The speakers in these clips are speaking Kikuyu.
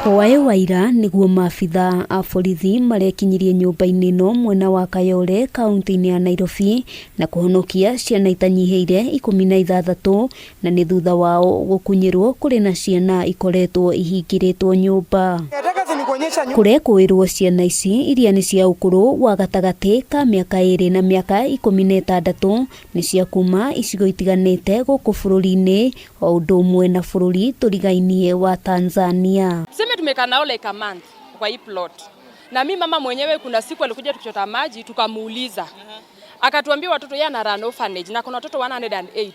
Hwaĩ wa ira nĩguo maabitha a borithi marekinyirie nyũmba-inĩ ĩno mwena wa Kayole kaunti-inĩ ya Nairobi na kũhonokia ciana itanyihĩire 16 na nĩ thutha wao gũkunyĩrwo kũrĩ na ciana ikoretwo ihingĩrĩtwo nyũmba. Kũrekũĩrwo ciana ici iria nĩ cia ũkũrũ wa gatagatĩ ka mĩaka 2 na mĩaka 16 nĩ cia kuma icigo itiganĩte gũkũ bũrũri-inĩ o ũndũ ũmwe na bũrũri tũrigainie wa Tanzania. Tuseme tumekaa nao like a month kwa hii plot. Na mi mama mwenyewe kuna siku alikuja tukichota maji tukamuuliza. Akatuambia watoto yeye ana run orphanage na kuna watoto 108.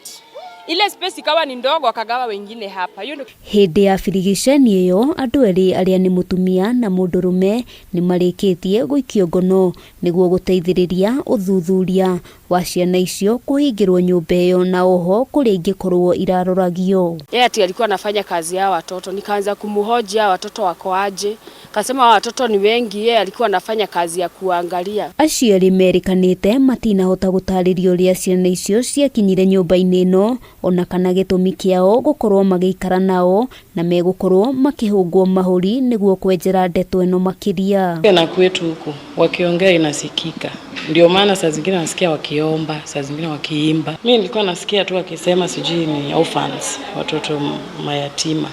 Ile space ikawa ni ndogo akagawa wengine hapa. Hiyo ndio Hĩndĩ ya birigiceni ĩyo andũ erĩ arĩa nĩ mũtumia na mũndũrũme nĩ marĩkĩtie gũikio ngono nĩguo gũteithĩrĩria ũthuthuria wa ciana icio kũhingĩrwo nyũmba ĩyo na oho kũrĩa ingĩkorwo iraroragio. Yeye ati alikuwa anafanya kazi ya watoto, nikaanza kumhoji hao watoto wako aje, kasema watoto ni wengi, yeye alikuwa anafanya kazi ya kuangalia. Acio erĩ merĩkanĩte matinahota gũtarĩria ũrĩa ciana icio ciakinyire nyũmba-inĩ ĩno ona kana gĩtũmi kĩao gũkorwo magĩikara nao na megũkorwo makĩhũngwo mahũri nĩguo kwenjera ndeto ĩno makĩria. Na kwetu huku wakiongea inasikika, ndio maana saa zingine nasikia wakiomba, saa zingine wakiimba. Mi nilikuwa nasikia tu wakisema sijui ni orphans, watoto mayatima.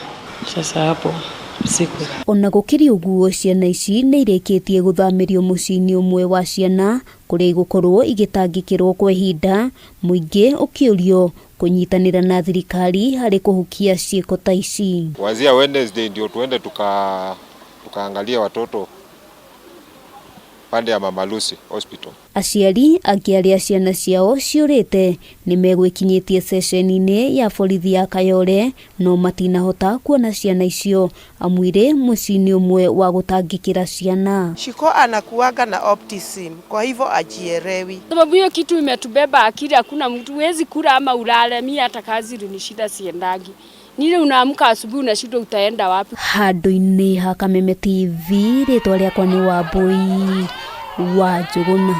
Sasa hapo siku Ona gũkĩrĩ ũguo ciana ici nĩ irĩkĩtie gũthamĩrio mũciĩ-inĩ ũmwe wa ciana kũrĩa igũkorwo igĩtangĩkĩrwo kwa ihinda, mũingĩ ũkĩũrio kũnyitanĩra na thirikari harĩ kũhukia ciĩko ta ici. Kuanzia Wednesday ndio tuende tukaangalia watoto pande ya Mama Lucy Hospital. Aciari angĩ arĩa ciana ciao ciũrĩte nĩ megwĩkinyĩtie ceceni-inĩ ya borithi ya Kayole no matinahota kuona ciana icio amu irĩ mũciĩ-inĩ ũmwe wa gũtangĩkĩra ciana. Shiko anakuaga na autism, kwa hivyo ajielewi. Sababu hiyo kitu imetubeba akili, hakuna mtu huwezi kula ama ulale. Mi hata kazi ilinishinda, siendagi. Nile unaamka asubuhi unashindwa utaenda wapi. Handũ-inĩ ha Kameme TV rĩtwa rĩakwa nĩ Wambui wa Njũgũna.